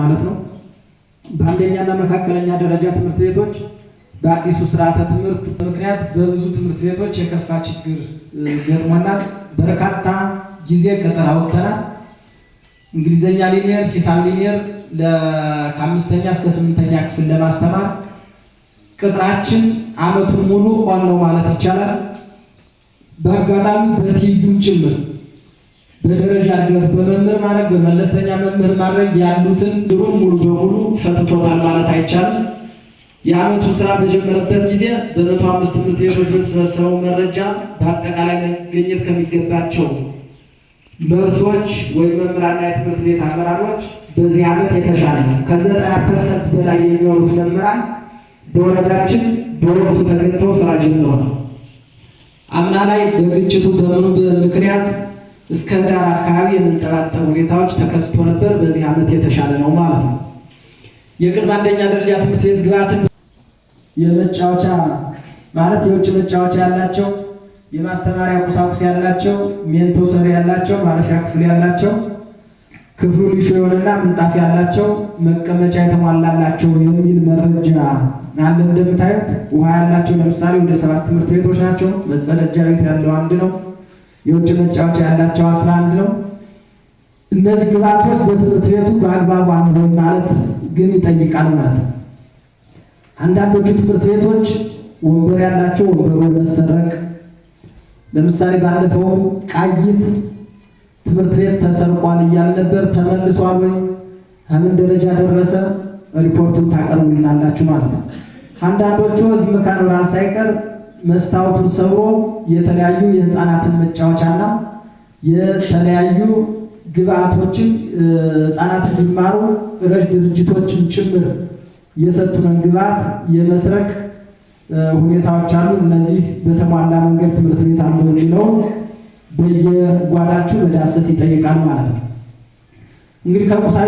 ማለት ነው። በአንደኛና መካከለኛ ደረጃ ትምህርት ቤቶች በአዲሱ ስርዓተ ትምህርት ምክንያት በብዙ ትምህርት ቤቶች የከፋ ችግር ገጥሞናል። በርካታ ጊዜ ቅጥር አውጥተናል። እንግሊዘኛ linear፣ ሂሳብ linear ከ5ኛ እስከ 8ኛ ክፍል ለማስተማር ቅጥራችን አመቱን ሙሉ on ነው ማለት ይቻላል። በአጋጣሚ በትይዩም ጭምር በደረጃ እድገት በመምህር ማድረግ በመለስተኛ መምህር ማድረግ ያሉትን ድሩን ሙሉ በሙሉ ፈትቶታል ማለት አይቻልም። የአመቱ ስራ በጀመረበት ጊዜ በ105 ትምህርት ቤቶች በተሰበሰበው መረጃ በአጠቃላይ መገኘት ከሚገባቸው መርሶች ወይም መምህራንና የትምህርት ቤት አመራሮች በዚህ አመት የተሻለ ነው። ከ90% በላይ የሚሆኑት መምህራን በወረዳችን በወቅቱ ተገኝተው ስራ ጀምረዋል። አምና ላይ በግጭቱ በምኑ ምክንያት እስከ ዳር አካባቢ የምንጠባጠብ ሁኔታዎች ተከስቶ ነበር። በዚህ አመት የተሻለ ነው ማለት ነው። የቅድመ አንደኛ ደረጃ ትምህርት ቤት ግብዓትን የመጫወቻ ማለት የውጭ መጫወቻ ያላቸው፣ የማስተማሪያ ቁሳቁስ ያላቸው፣ ሜንቶሰሪ ያላቸው፣ ማረፊያ ክፍል ያላቸው፣ ክፍሉ ሊሾ የሆነና ምንጣፍ ያላቸው፣ መቀመጫ የተሟላላቸው የሚል መረጃ አለ። እንደምታዩት ውሃ ያላቸው ለምሳሌ ወደ 7 ትምህርት ቤቶች ናቸው። መጸዳጃ ቤት ያለው አንድ ነው። የውጭ መጫወቻ ያላቸው 11 ነው። እነዚህ ግብዓቶች በትምህርት ቤቱ በአግባቡ አሉ ማለት ግን ይጠይቃል ማለት ነው። አንዳንዶቹ ትምህርት ቤቶች ወንበር ያላቸው ወንበሩ መሰረቅ፣ ለምሳሌ ባለፈው ቃይት ትምህርት ቤት ተሰርቋል እያል ነበር። ተመልሷል ወይ? ከምን ደረጃ ደረሰ? ሪፖርቱን ታቀርቡልናላችሁ ማለት ነው። አንዳንዶቹ እዚህ መካነ ብርሃን ሳይቀር መስታወቱን ሰብሮ የተለያዩ የህፃናትን መጫወቻና የተለያዩ ግብዓቶችን ህፃናት እንዲማሩ ረጅ ድርጅቶችን ጭምር የሰጡንን ግብዓት የመስረቅ ሁኔታዎች አሉ። እነዚህ በተሟላ መንገድ ትምህርት ቤት አሉ የሚለው በየጓዳችሁ መዳሰስ ይጠይቃል ማለት ነው። እንግዲህ ከቁሳዊ